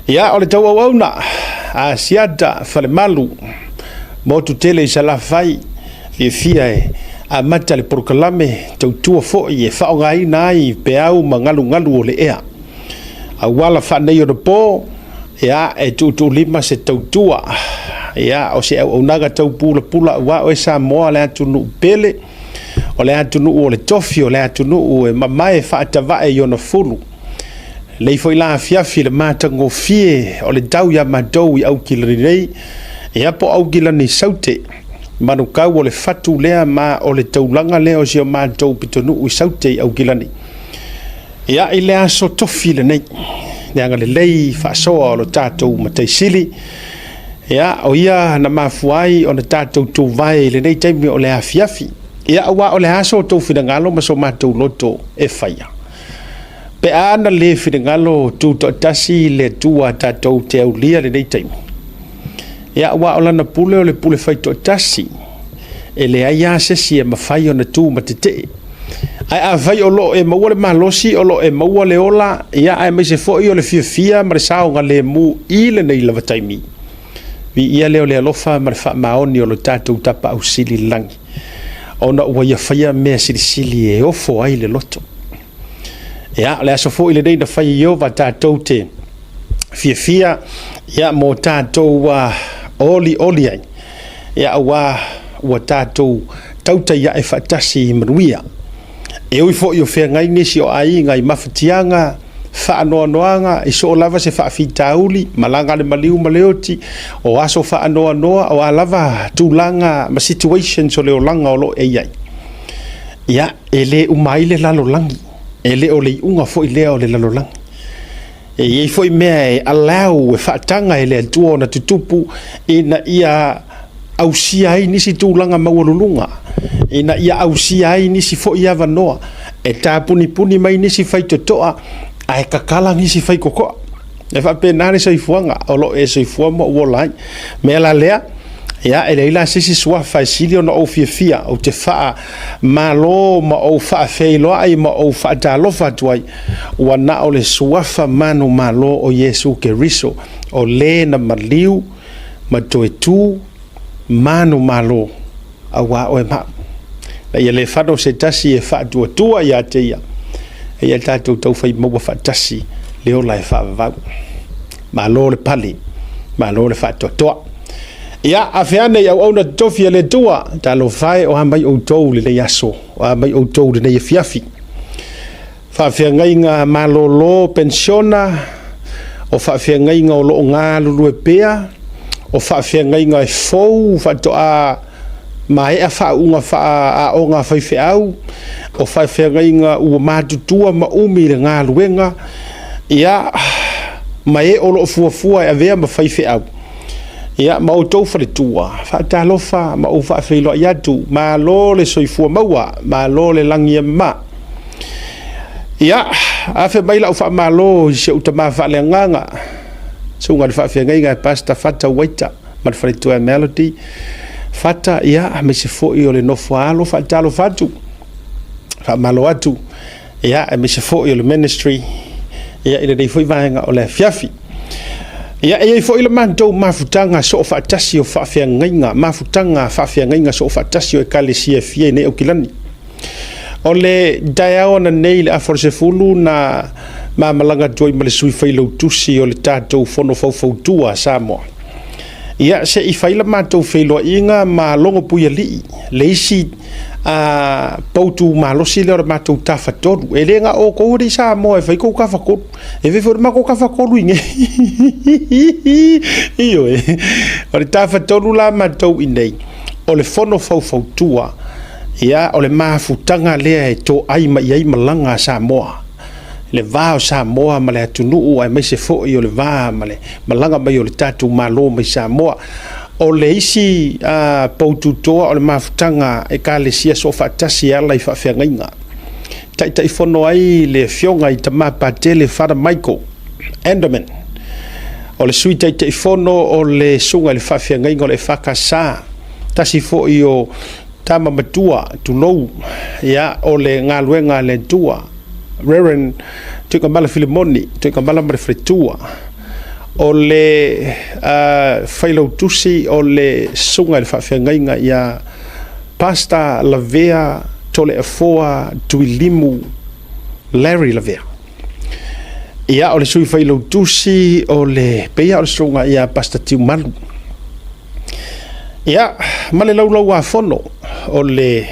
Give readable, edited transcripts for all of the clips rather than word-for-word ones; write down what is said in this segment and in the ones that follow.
Ia, o le tauauauna a Asiata Falemalu, motu tele i Salafai, fiafia e amata le polokalame tautua foi e faaaogaina ai peau ma galugalu o le ea. Auala faaneionapo, ia, e tuutuulima se tautua, ia, o se auaunaga tau pulapula aua oe Samoa le atunuu pele, o le atunuu o le tofi, o le atunuu e mamae faatavae i ona fulu. Lenei foi la afiafi i le matagofie o le tau ia matou i Aukilani nei, ia po o Aukilani Saute, manukau o le fatu lea ma o le taulaga lea o si o matou pitonuu i Saute i Aukilani. Ia, i le aso tofi lenei, le agalelei faasoa o lo tatou Matai Sili, ia, o ia na mafua ai ona tatou tuvae i lenei taimi o le afiafi. Ia, aua o le a so outou finagalo ma so matou loto e faia? Pe a na le finagalo tutoatasi le Atua tatou te aulia lenei taimi, ia aua o lana pule o le pule faitoatasi, e leai lava se isi e mafai ona tu ma tetee. Ae afai o lo o e maua le malosi, o lo o e maua le ola, ia aemaise foi o le fiafia ma le saogalemu i lenei lava taimi, viia lea o le alofa ma le faamaoni o lo tatou Tapaau Sili i le lagi, ona ua ia faia mea silisili e ofo ai le loto. Ia, o le aso foi lenei na fai e Ieova tatou te fiafia, ia, mo tatou olioli ai, ia, aua ua tatou tautai ae faatasi i manuia. E ui foi o feagai nisi o aiga i mafatiaga, faanoanoaga, i soo lava se faafitauli, malaga le maliu ma le oti, o aso faanoanoa, o a lava tulaga ma situations o le olaga o lo o e i ai. Ia, e le uma ai le lalolagi, e le o le iuga foi lea o le lalolagi. E i ai foi mea e allow, e faataga e le Atua ona tutupu ina ia ausia ai nisi tulaga maualuluga, ina ia ausia ai nisi foi avanoa, e tapunipuni mai nisi faitotoa, ae tatala nisi faitotoa. E faapena le soifuaga o lo o e soifua ma ou ola ai. Mea la lea, ia, e leai la se isi suafa e sili ona ou fiafia, ou te faamalo ma ou faafeiloai ma ou faatalofa atu ai, ua na o le suafa manumalo o Iesu Keriso, o le na maliu ma toe tu manumalo aua oe ma au. Na ia le fano se tasi e faatuatua ia te ia, eia tatou taufai maua faatasi le ola e faavavau. Malo le pale, malo le faatoatoa. Ia, afe ane i auauna totofi a le Atua, talofa e o a mai outou i lenei aso, o a mai outou i lenei afiafi. Faafeagaiga malolo penisiona, o faafeagaiga o lo o galulue pea, o faafeagaiga e fou faatoa maea faauuga faaaoga faifeau, o faafeagaiga ua matutua ma umi i le galuega, ia, ma e o lo o fuafua e avea ma faifeau, ia, ma outou faletua, faatalofa ma ou faafeiloai atu, malo le soifua maua, malo le lagi e mama. Ia, afe mai lau faamalo i si ou tama faaleagaga, susuga i le faafeagaiga e Pastor Fata Waita ma le faletua e Melody Fata, ia, aemaise foi o le nofo a alo, faatalofa atu, faamalo atu, ia, aemaise foi o le ministry, ia, i lenei foi vaega o le afiafi. Ia, e i ai foi le matou mafutaga soofaatasi o faafeagaiga, mafutaga faafeagaiga soofaatasi o Ekalesia e fia i nei Aukilani. O le taeao ananei i le afa o le 10 na ma malaga atu ai ma le sui failautusi o le tatou Fono Faufautua a Samoa. Ia, se i fai la matou feiloaiga ma Logo Puialii, le isi a poutu malosi lea o le matou tafatolu. E le na o outou alii Samoa e fai tou tafatolu, e fai foi le matou tafatolu i inei. Ioe, o le tafatolu la matou i inei, o le Fono Faufautua. Ia, o le mafutaga lea e toai mai ai malaga a Samoa, le va o Samoa ma le atunuu aemaise foi o le va ma le malaga mai o le tatou Malo mai Samoa. O le isi poututoa o le mafutaga Ekalesia Soofaatasi e ala i faafeagaiga. Taitaifono ai le Afioga i Tama Patele Father Michael Enderman, o le Sui Taitaifono o le Susuga i le Faafeagaiga o le EFKS, tasi foi o tama matua, tulou, ia, o le galuega a le Atua, Reverend Tuigamala Filimoni, Tuigamala ma le faletua. O le Failautusi o le Susuga i le Faafeagaiga ia Pastor Lavea Toleafoa Tuilimu Larry Lavea. Ia, o le Sui Failautusi o le pei o le Susuga ia Pastor Tiumalu. Ia, ma le Laulau-a-Fono o le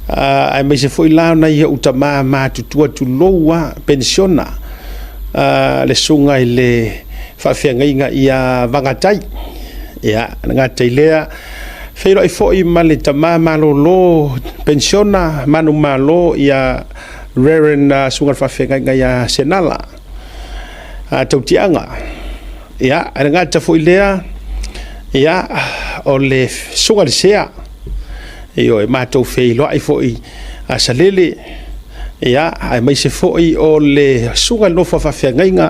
aemaise foi la o nai ou tama matutua tulou a penisiona, le susuga i le faafeagaiga ia Vagatai. Ia, e le gata i lea, feiloai foi ma le tama malolo penisiona manumalo ia Reverend susuga i le faafeagaiga ia Senala Tautiaga. Ia, e le gata foi lea, ia, o le susuga i le Sea, ioe, matou feiloai foi a Salele, ia, aemaise foi o le susuga i le nofo a faafeagaiga,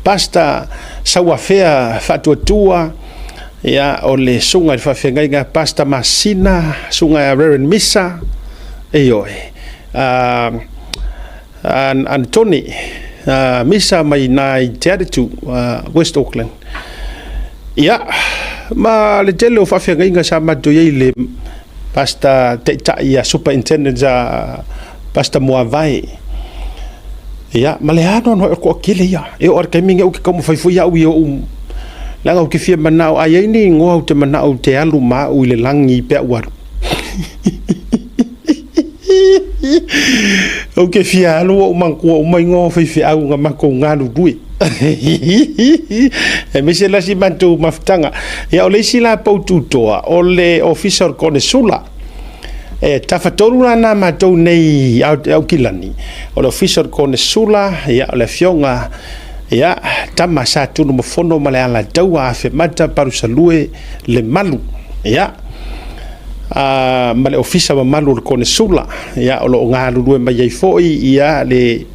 Pastor Sauafea Faatuatua, ia, o le susuga i le faafeagaiga Pastor Masina, susuga ia Reverend Misa, ioe, Anatone Misa mai i Te Atatu, West Auckland. Ia, ma le tele o faafeagaiga sa matou i ai le Pastor Taitai ia Superintendent a Pastor Muavae. Ia, ma le anoanoai o le toatele ia. E oo lava i le taimi lenei ou te taumafai foi au i ou, leaga ou te fia manao, a i ai ni igoa ou te manao ou te alu ma au i le lagi pe a ou alu. Ou te fia alu ua ou manatua uma igoa o faifeau na matou galulue. Aemaise la si matou mafutaga. Ia o le isi la pou tutoa, o le ofisa o le Konesula. E tafatolu la na matou nei Aukilani, o le ofisa o le Konesula, ia o le afioga ia Tama Sa Tunumafono ma le Alataua Afemata Palusalue Lemalu. Ia ma le ofisa mamalu o le Konesula, ia, o lo o galulue mai ai foi ia le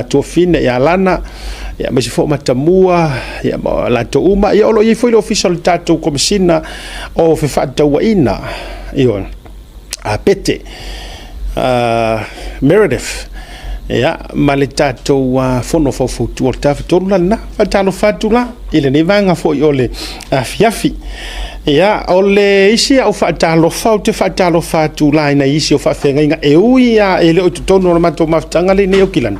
tuafine ia Lana, ia, aemaise foi Matamua, ia, ma latou uma. Ia, o lo o i ai foi le ofisa o le tatou Komesina o Fefaatauaiga, ioe, a Pete Meredith, ia, ma le tatou Fono Faufautua o le Tafatolu la lena. Faatalofa atu la i lenei vaega foi o le afiafi. Ia, o le isi au faatalofa, ou te faatalofa atu la i nai isi o faafeagaiga e ui lava e le o i totonu o le matou mafutaga lenei Aukilani.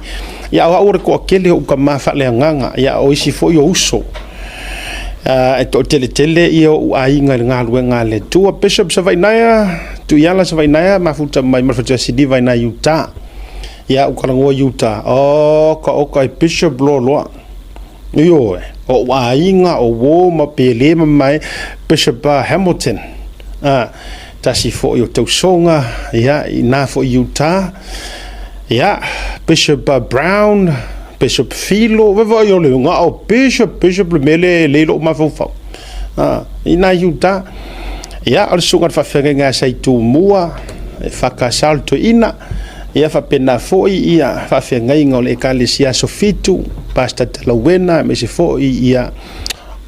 Ia, o au o le toatele o ou tama faaleagaga, ia, o isi foi o uso. E toateletele ia ou aiga i le galuega a le Atua. Bishop Savainaea, Tuiala Savainaea, mafuta mai ma le faletua Siliva i nai Utah. Ia, ou talanoa i Utah, oka oka e Bishop loa loa. Ioe, o ou aiga, o uo ma Pele ma mae, Bishop Hamilton, tasi foi o tausoga, ia, i na foi i Utah, ia, Bishop Brown, Bishop Filo, vaivai o le na o Bishop, Bishop le mea lea e lei lou mafaufau, i na i Utah. Ia, o le susuga i le faafeagaiga ia Saitumua, e EFKS o le toeaina. Ia faapena foi ia faafeagaiga o le Ekalesia Aso Fitu, Pastor Talauena, aemaise foi ia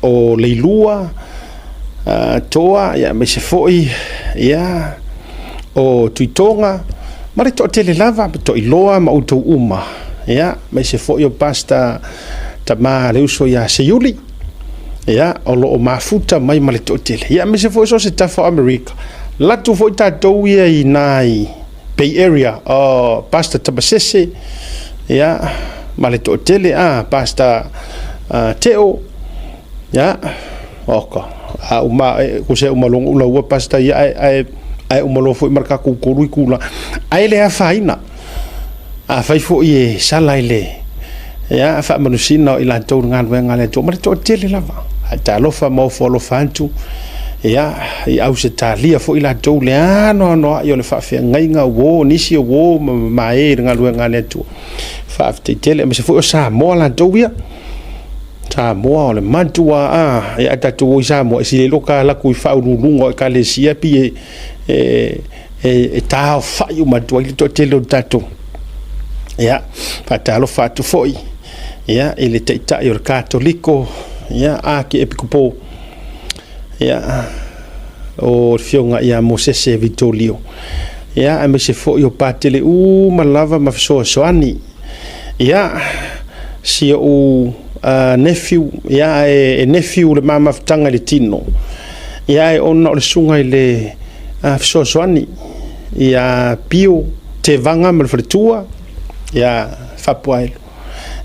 o Leilua Toa, ia aemaise foi ia o Tuitoga, ma le toatele lava, Toiloa ma outou uma. Ia, aemaise foi o Pastor Tama le uso ia Seiuli, ia, o lo o mafuta mai ma le toatele. Ia, aemaise foi so o se tafa o Amerika, latu foi tatou ia i nai Bay Area, o Pastor Tamasese, ia, ma le toatele, Pastor Teo, ia, oka, a uma, e, se uma loa ona ou laua Pastor ia, ae uma loa foi ma le tatou 3 itula. Ae le afaina, afai foi e sala i le ia, faamanusina o i latou le galuega a le Atua, ma le toatele lava. Faatalofa ma ofo alofa atu, ia, i Ausetalia foi latou le anoanoai o le faafeagaiga uo, nisi o uo ma mae i le galuega a le Atua. Faafetai tele, aemaise foi o Samoa latou ia. Samoa o le matua, ia, a tatou o i Samoa, e sili ai lo ta alu atu i faauluuluga o ekalesia pei e taofai uma atu ai le toatele o le tatou. Ia, faatalofa atu foi ia, i le taitai o le Katoliko, ia, Ake Epikopo, ia, o le afioga ia Mosese Vitolio, ia, aemaise foi o patele uma lava ma fesoasoani. Ia, si ou nephew, ia, e nephew le ma mafutaga i le tino, ia, ae ona o le susuga i le fesoasoani ia Pio Tevaga ma le faletua ia Faapuaelo,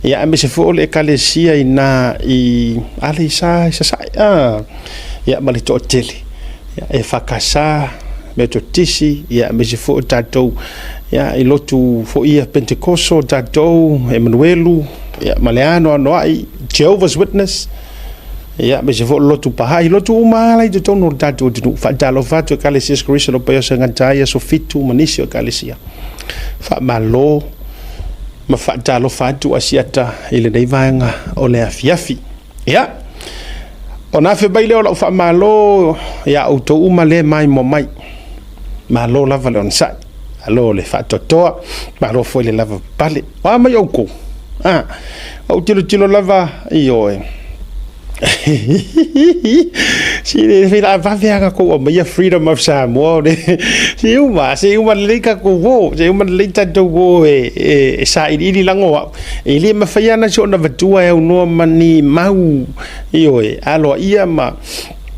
ia, aemaise foi o le ekalesia i ina i Aleisa i Sasae, ia, ma le toatele EFKS, Metotisi, ia, aemaise foi o tatou, ia, i lotu foi ia Pentekoso tatou, Emanuelu, ia, ma le anoanoai, Jehovah's Witness, ia, aemaise foi o le lotu Bahai, lotu uma lava i totonu o le tatou atunuu. Faatalofa atu Ekalesia Iesu Keriso o Paia Gata ai Aso Fitu ma nisi o ekalesia. Faamalo ma faatalofa atu Asiata i lenei vaega o le afiafi. Ia, ona afe mai lea o lau faamalo ia outou uma lea maimoa mai. Malo lava le onosai, malo le faatoatoa, malo foi le lava pale. O a mai outou? Ah, ou tilotilo lava, ioe. Si le fai vave aga kou aumaia Freedom of Samoa le se uma se uma lelei tatou o se uma lelei tatou o e sailiili lago au e le mafai ana si ona vatua e aunoa ma ni mau, ioe, aloaia ma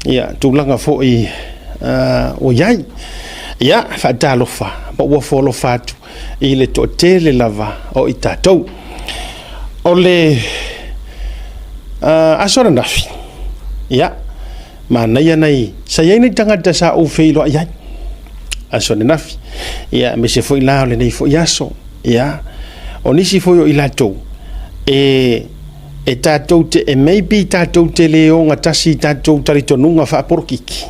ia tulaga foi o i ai. Ia, faatalofa ma ua foalofa atu i le toatele lava o i tatou. O le aso ananafi, ia, manaia nai, sa i ai nai tagata sa ou feiloai ai, aso ananafi, ia, aemaise foi la o lenei foi aso, ia, o nisi foi o i latou, e tatou te, e maybe tatou te le ogatasi i tatou talitonuga faapolokiki,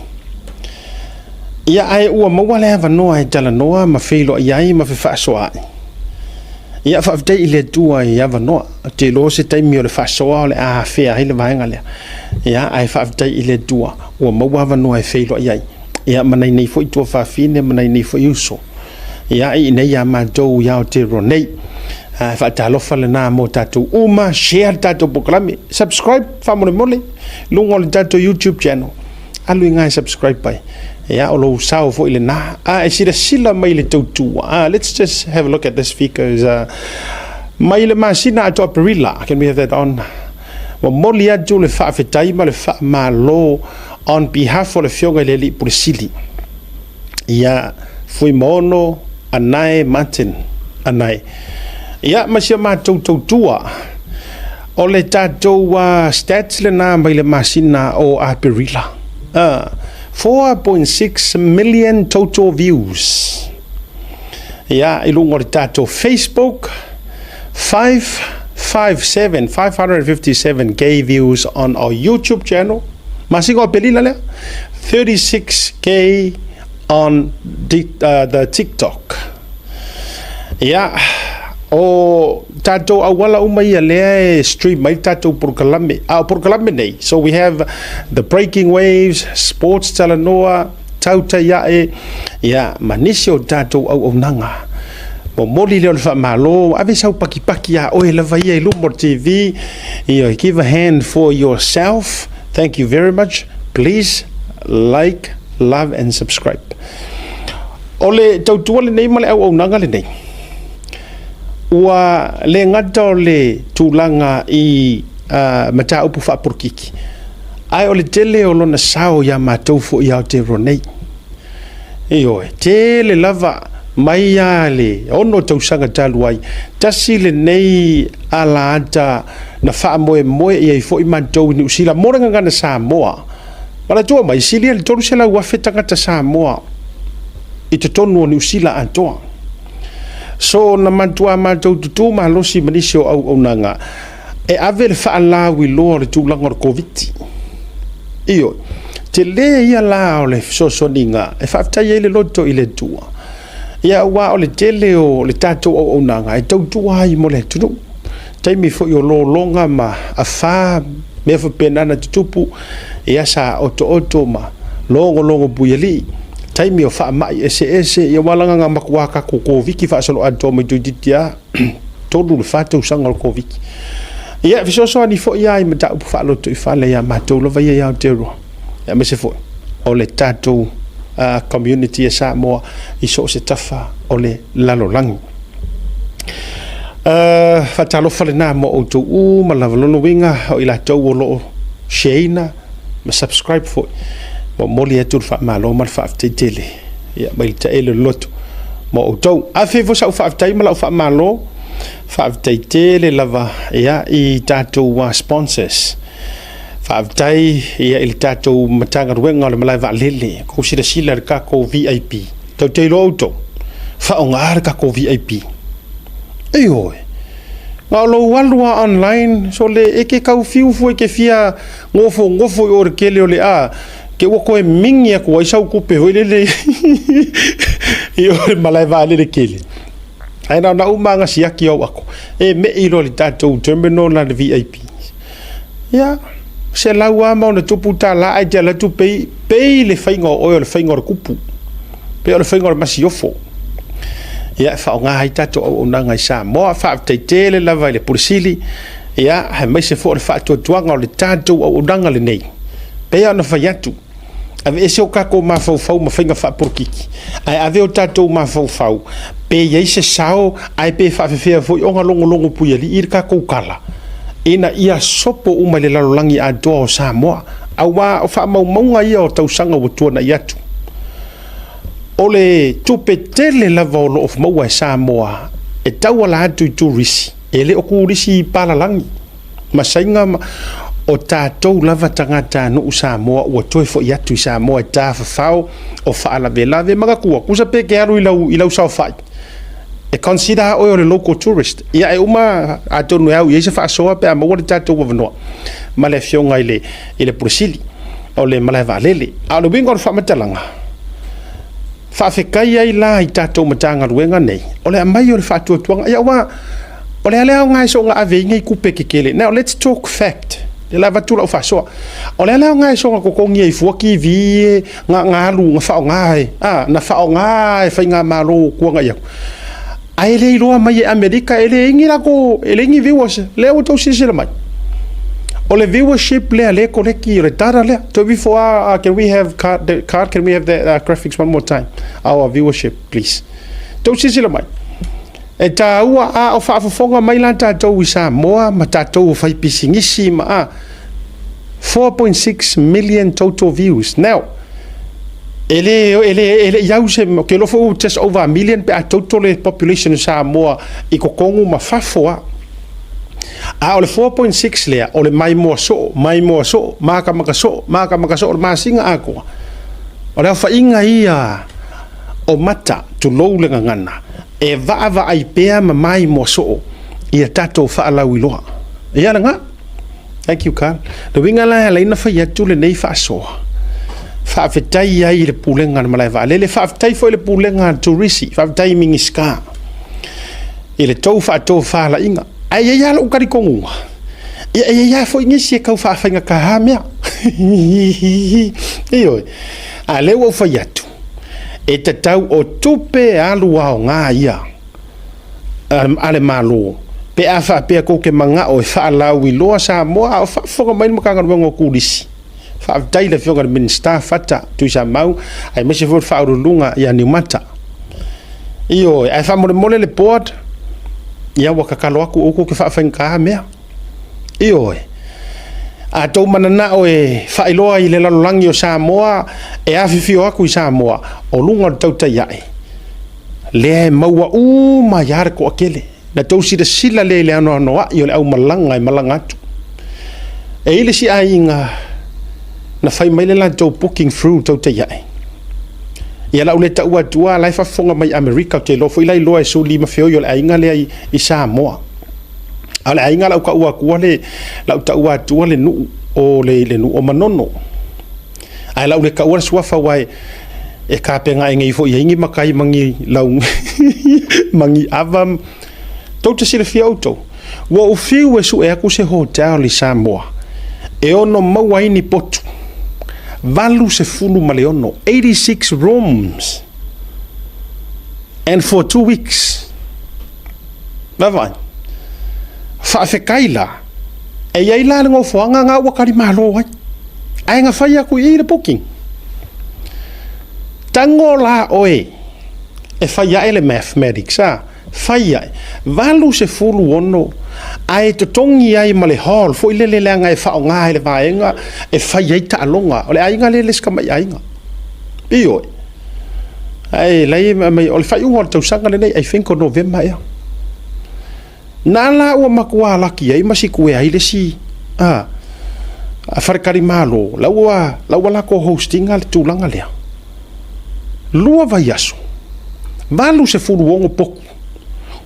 ia, ae ua maua le avanoa e talanoa ma feiloai ai ma fefaasoaai. Ia, faafetai i le Atua i avanoa. Ou te iloa se taimi o le faasoa o le a afea ai le vaega lea. Ia, ae faafetai i le Atua ua maua avanoa e feiloai ai. Ia, ma nai nei foi tuafafine ma nai nei foi uso. Ia, i inei ia matou i Aotearoa nei. Ae faatalofa lena mo tatou uma, share le tatou polokalame, subscribe faamolemole luga o le tatou YouTube channel. Alu i ina e subscribe ai. Ia, o lou sao foi lena. A e silasila mai le tautua. Let's just have a look at this figures. Mai le masina atoa Aperila. Can we have that on? Momoli atu le faafetai ma le faamalo on behalf o le Afioga i le Alii Pule Sili, ia Fuimaono Anae Martin Anae. Ia, ma si a matou tautua. O le tatou stats lena mai le masina o Aperila. 4.6 million total views. Ia, i luga o le tatou Facebook, 557, 557K views on our YouTube channel. Masina o Aperila lea. 36K on the TikTok. Ia, o tatou auala uma ia lea e stream mai tatou polokalame. A o polokalame nei, so we have the Breaking Waves, Sports Talanoa, Tautai Ae, ia, ma nisi o tatou auaunaga. Momoli lea o le faamalo, ave sau pakipaki a oe lava ia i luma o le TV. Ia, give a hand for yourself. Thank you very much. Please like, love and subscribe. O le tautua lenei ma le auaunaga lenei, ua le gata o le tulaga i mataupu faapolokiki, ae o le tele o lona sao ia matou foi i Aotearoa nei. Ioe, tele lava mai lava le 6 tausaga talu ai, tasi lenei alaata na faamoemoe i ai foi matou i Niu Sila mo le gagana Samoa. Manatua mai, silia le 300,000 tagata Samoa i totonu o Niu Sila atoa. So, na matua matou tutū malosi ma nisi o auaunaga e ave le faalauiloa o le tulaga o le Koviti. Ioe, tele ia la o le fesoasoaniga e faafetai ai le loto i le Atua. Ia, aua o le tele o le tatou auaunaga e tautua ai mo le atunuu. Taimi foi o lologa ma afa, mea faapena na tutupu, ia sa otooto ma logologo puialii. Taimi o faamai eseese, ia ua laga matua tatou Koviti faasoloatoa mai toeitiiti lava 3 i le 4 tausaga o le Koviti. Ia, fesoasoani foi lava i mataupu faalotoifale ia matou lava ia i Aotearoa, aemaise foi o le tatou community a Samoa i so o se tafa o le lalolagi. Faatalofa lena mo outou uma lava lona uiga o i latou o lo o share ina ma subscribe foi. Momoli atu le faamalo ma le faafetai tele ia mai le taele o le loto mo outou. Afe foi sau faafetai ma lau faamalo, faafetai tele lava ia i tatou sponsors. Faafetai ia i le tatou Matagaluega o le Malae Vaalele, kou silasila i le tatou VIP. Tou te iloa outou, faaaoga le tatou VIP. Ioe, na o lou alu lava online, sole e te tau fiu foi e te fia nofonofo i o i le tele o le a, te ua toe migi atu ai sau tupe foi lele i o i le malae vaalele tele. Ae na ona uma lava ona siaki au ato, e mei loa i le tatou terminal lena le VIP. Ia, $100 ma ona tupu tala ae te alu atu pay, pay le faiga o oe o le faiga o le kupu. Pei o le faiga o le masiofo. Ia, e faaaoga ai tatou auaunaga i Samoa. Faafetai tele lava i le Pule Sili, ia, aemaise foi o le faatuatuaga o le tatou auaunaga lenei. Pei ona fai atu, aveese o tatou mafaufau ma faiga faapolokiki, ae ave o tatou mafaufau pe i ai se sao ae pe faafefea foi ona logologo puialii le tatou tala, ina ia sopo uma i le lalolagi atoa o Samoa. Aua o faamaumauga ia o tausaga ua tuanai atu. O le tupe tele lava o lo o maua e Samoa e tauala atu i turisi, e le o turisi i palalagi ma Saina ma o tatou lava tagatanuu Samoa ua toe foi atu i Samoa e tafafao o faalavelave. Manatua, tusa pe te alu i lau saofai, e consider oe o le local tourist. Ia e uma atonu e au i ai se faasoa pe a maua le tatou avanoa ma le afioga i le Pule Sili o le Malae Vaalele. A o le uiga o le faamatalaga, faafetai ai la i tatou Matagaluega nei, o le aumai o le faatuatuaga. Ia aua o le a le aoga e soona ave ai nei tupe tetele. Now let's talk fact. Le la avatu lau faasoa. O le a le aoga e soona totogi ai fua TV e na alu, na faaaoga e, na faaaoga e faigamalo tuanai atu. Ae le iloa mai e Amerika, e leai ni latou, e leai ni viewers, lea ua tou silasila mai. O le viewership lea le koleki o le data lea. So before, can we have card, the card, can we have the graphics one more time? Our viewership, please. Tou silasila mai. E tāua a o faafofoga mai la tatou i Samoa ma tatou o fai pisinisi ma a 4.6 million total views. Now, e le iau se, ke lofo just over a million pe a total le population o Samoa i totonu ma fafo a. A o le 4.6 lea, o le maimoa soo, maimoa soo, makamaka soo, makamaka soo, o le masina atoa. O le aofaiga ia o mata, tulou le gagana, e vaavaai pea ma maimoa soo ia tatou faalauiloa. Ia lena. Thank you, Carl. Le uiga la e ala ai ona fai atu lenei faasoa, faafetai ai i le pulega a le Malae Vaalele, faafetai foi i le pulega a le Turisi, faafetai i Minisita i le tou faatofalaiga. Ae i ai lava lou talitonuga, ia e i ai lava foi nisi e tau faafaigata mea. Ioe. A o lea ua ou fai atu, e tatau o tupe alu aoga ia a le Malo pe a faapea tou te manao e faalauiloa Samoa a o faafofoga mai le Matagaluega o Turisi. Faafetai i le Afioga i le Minisita Fata Tuisamau aemaise foi o le Faauluuluga ia Niumata. Ioe, ae faamolemole le board, ia ua tatalo atu outou te faafaigata mea. Ioe, a tou mananao e faailoa i le lalolagi o Samoa e afifio atu i Samoa, o luga o le tautai ae, lea e maua uma ai lava le toatele. Na tou silasila lea i le anoanoai o le aumalaga e malaga atu. E i ai le isi aiga na fai mai le latou booking through tautai ae. Ia lau le taua atua, la e faafofoga mai Amerika, ou te iloa foi la iloa e suli ma feoi o le aiga lea i Samoa. A o le aiga lau taua atua le, lau taua atua le nuu o le nuu o Manono. Ae lau le taua le suafa aua e tapenae nei foi i ai ni matai ma ni lau ma ni ava. Tou te silafia outou, ua ou fiu e sue atu se hotel i Samoa e ono maua ai ni potu 86, 86 rooms and for 2 weeks. Vaavaai. Faafetai la, e i ai la le nofoaga na ua talimalo ai, ae na fai atu i i le booking. Tago la oe e fai ae le mathematics, a? Fai ae, 86 ae totogi ai ma le hall foi lele leaga e faaaoga e le vaega e fai ai taaloga. O le aiga lea e le o se tamai aiga. Ioe. Ae la e aumai, o le faaiuga o le tausaga lenei, I think o Novema ea. Na la ua matua laki ai ma sikuea ai le isi faletalimalo, la ua latou host ina le tulaga lea. 2 vaiaso, 86 potu.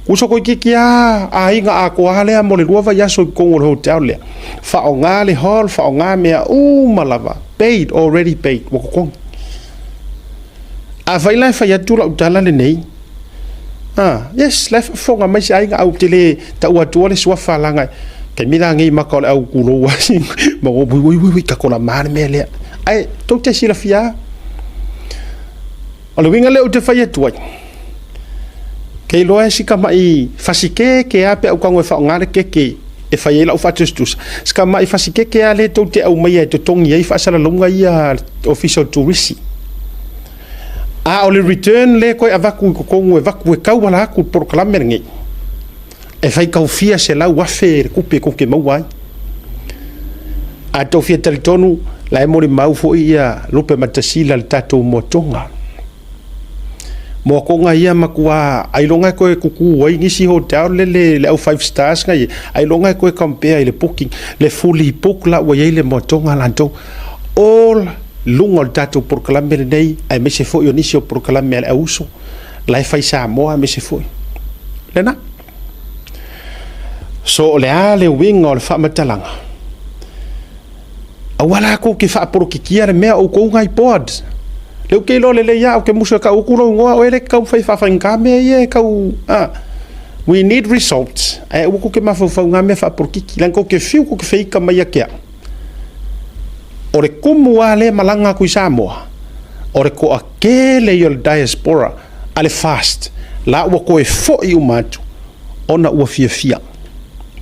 Tusa toeitiiti lava aiga atoa lea mo le 2 vaiaso i totonu o le hotel lea. Faaaoga le hall, faaaoga mea uma lava. Paid, already paid, ua totogi. Afai la e fai atu lau tala lenei, yes, la e faafofoga mai se aiga, ae ou te le tau atua le suafa leaga taimi la nei maka o le au tulou ai ma ui ui ui ui tatou lama le mea lea. Ae tou te silafia lava. O le uiga lea ou te fai atu ai, ke iloa e si tamai fasikeke lava pe a ou tago e faaaoga le keke e fai ai lau faatusatusa, si tamai fasikeke lava lea tou te aumaia e totogi ai faasalalauga ia a le Ofisa o Turisi. A o le return lea e toe avatu i totonu e avatu e tauala atu i le polokalame lenei, e faitau fia 100,000 le tupe tou te maua ai. A tou fia talitonu, la e molimau foi ia Lupematasila i le tatou moatoga. Moatoga ia matua ailoga e toe tutu ai nisi hotel lele le au five stars na i ai, ailoga e toe compare i le booking, le fully book la ua i ai le moatoga latou. All luga o le tatou polokalame lenei, aemaise foi o nisi o polokalame a le auuso, la e fai Samoa aemaise foi. Lena. So o le a le uiga o le faamatalaga? Aua la kou te faapolokikia le mea outou nai board. Lea ou te iloa lelei lava, ou te musu e tau atu lou igoa, oe lea e te taumafai e faafaigata mea ia e tau, we need results. Ae aua kou te mafaufau i na mea faapolokiki, leaga tou te fiu tou te feita mai ia te au. O le kumu lava lea e malaga atu i Samoa, o le toatele ia o le diaspora a le FAST, la ua toe foi uma atu ona ua fiafia.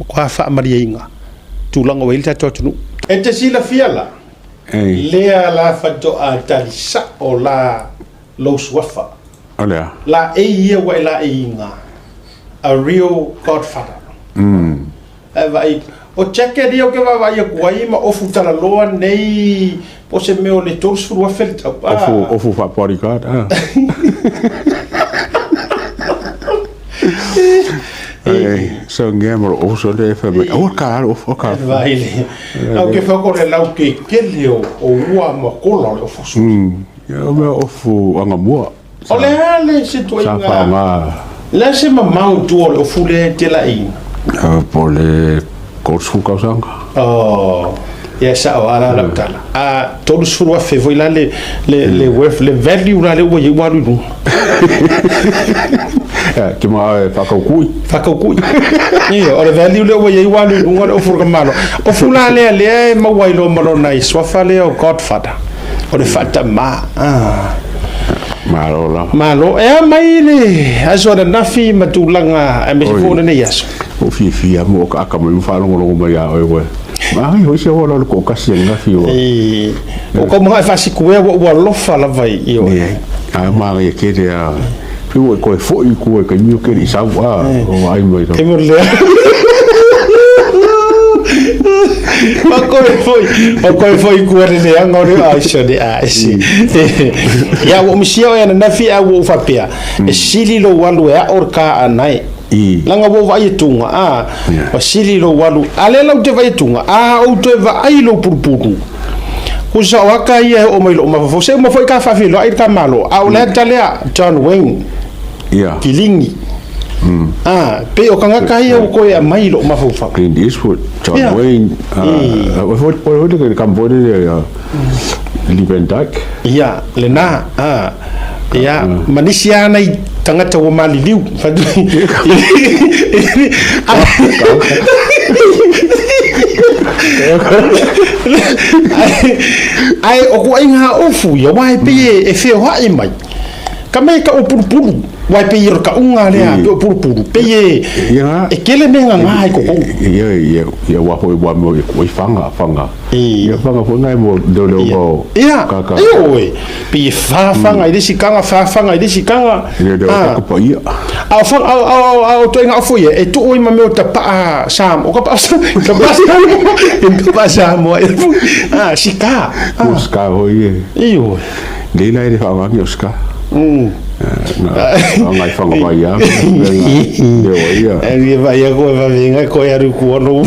Matua faamalieina tulaga ua i ai le tatou atunuu. E te silafia la, lea la faatoa tali sao la lou suafa. O le a? Laei ia ua e laeiina, a real godfather. Ae vaai, o jacket ia ou te vaavaai atu ai ma ofu talaloa nei, po o se mea o le 30,000 le tau. Ofu, ofu faa-bodyguard, ah. Ai, so ngea mo ofu so le fa mai. Aua ka alo ofu, ka. Vai le. Au ke fa ko le lau ke kele o o ua ma kola o le ofu so. Ia o mea ofu angamua. O le a le se tuaiga. Sa faaaoga. Le a se mamao i tua o le ofu lea e te laeiina? Po o le 30 tausaga. Oh, ia sao a la lau tala. A 30,000 foi la le, le, le worth, le value la lea ua i ai ua alu i luga. Ke ma e whakaukui. Whakaukui. Ia, o le value lea ua i ai ua alu i luga le ofu o le tamaloa. Ofu la lea lea e maua ai loa ma lona i suafa lea o Godfather. O le faatama. Ah. Malo lava. Malo. E a mai le aso ananafi ma tulaga aemaise foi o lenei aso. Ua fiafia mo ka aka mai ma faalogologo mai ia oe ua. Maui hoi se ola o le toatasi ananafi ua. O kau maga e faasikuea ua ua alofa lava i oe. Leai. A manaia tele a. Pei ua e toe foi i tua i taimi o ke le i sau a o vaai mai E mo lea. Ma koe foi, ma koe foi kua le leaga o le ai se le ai se. Ia ua misia oe ananafi a ua ou faapea, e sili lou alu e ao le kāʻana e. Leaga ua ou vaai atuga, a, ua sili lou alu, a lea la ou te vaai atuga, a ou toe vaai i lou pulupulu, kusa o aka ia e oo mai i lou mafaufau, se uma foi ka faafeiloai le tamaloa, a o le ata lea, John Wayne, Kiligi, a, pei o tagata ia ua toe aumai i lou mafaufau. Clint Eastwood, John Wayne, o foi o le kampo le Lee Van Dyke. Ia, lena, a, ia, ma nisi lava nai tagata ua maliliu. Ae o kuaiga ofu ia, aua e pei e feoai mai. Ka mea e kau o pulupulu, aua e pei o le kauga lea pei o pulupulu, pei e, Ia, e tele mea gagā i totonu. Ia, ia, ia, ua foi ua mo i fanga, fanga. Ia fanga foi ngai mo leo leo mo. Ia, Kaka. ioe, pei e fa fanga i le isi kaga, fa fanga i le isi kaga. Leo leo ka pa ia. A o fanga, a o, a o toenga ofu ia, e tuu ai ma mea o tapa'a Samoa, o ka pa'a ka pa'a Samoa, ka pa'a Samoa, ah, sika. Mo ska hoi e. Ioe. Nei la e le faaaogaina o ska. Na ngai fanga vai a. Leo ia. E vai a koe vavenga koe aru kuono.